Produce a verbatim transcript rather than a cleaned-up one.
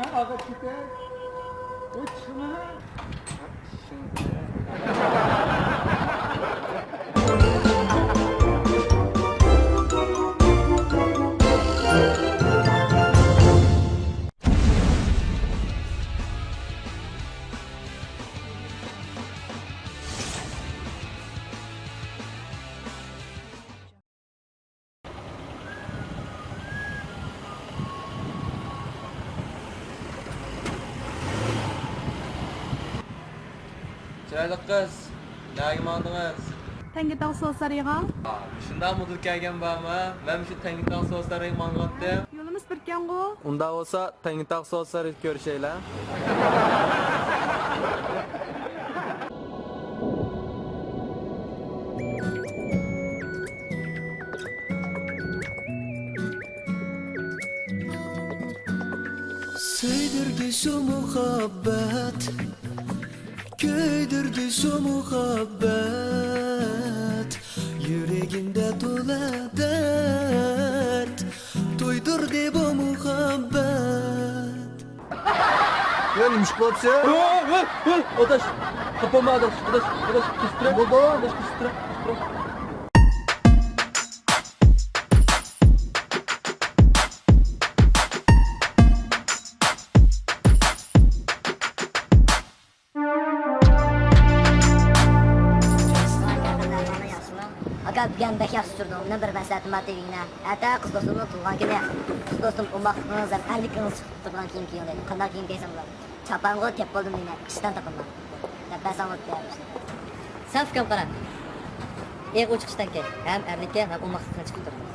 ئاغا چىقە. ئۇ چىقىمە. چىرايلىق قىز، نەگە ماڭدىڭىز؟ تەڭگىتاغ سودا سارىيىغا. ئا، مۇشۇنداق مودېل كەلگەن بارمۇ؟ مەن مۇشۇ تەڭگىتاغ سودا سارىيىغا ماڭغانتىم. يولىمىز بىركەنغۇ؟ ئۇنداق بولسا، تەڭگىتاغ سودا سارىيىدا كۆرۈشەيلى. سۆيدۈردى شۇ مۇھەببەت، كۆيدۈردى شۇ مۇھەببەت، يۈرىكىمدە تولا دەرد، تويدۇردى بۇ مۇھەببەت. يا، نېمە ئىش قىلىۋاتىسەن؟ ئاداش، خاپا بولما، ئاداش، ئاداش، ئاداش، كېسىپ تۇرە. بولدى. ئاداش، كېسىپ تۇرە، كېسىپ تۇرە. ئاكا، بۈگۈن بەك ياخشى ئۇچۇردۇڭ. مېنىڭ بىر مەسلىھەتىم بار دېگىنە. ئەتە قىز دوستۇمنىڭ تۇغۇلغان كۈنى. قىز دوستۇم ئوماقلىقىڭىز ھەم ئەرلىكىڭىز چىقىپ تۇرىدىغان كىيىم كىيىڭ دەيدۇ. قانداق كىيىم كىيسەم بولىدۇ؟ چاپانغۇ تېپىپ بولدۇم دېگىنە. قىشتان تاپىمەن. دەپ بەرسەڭ بولدى. سەن ئۇكام قارا. ئېغىر ئوچۇق ئىشتانكى ھەم ئەرلىككە ھەم ئوماقلىققا چىقىپ تۇرىدۇ.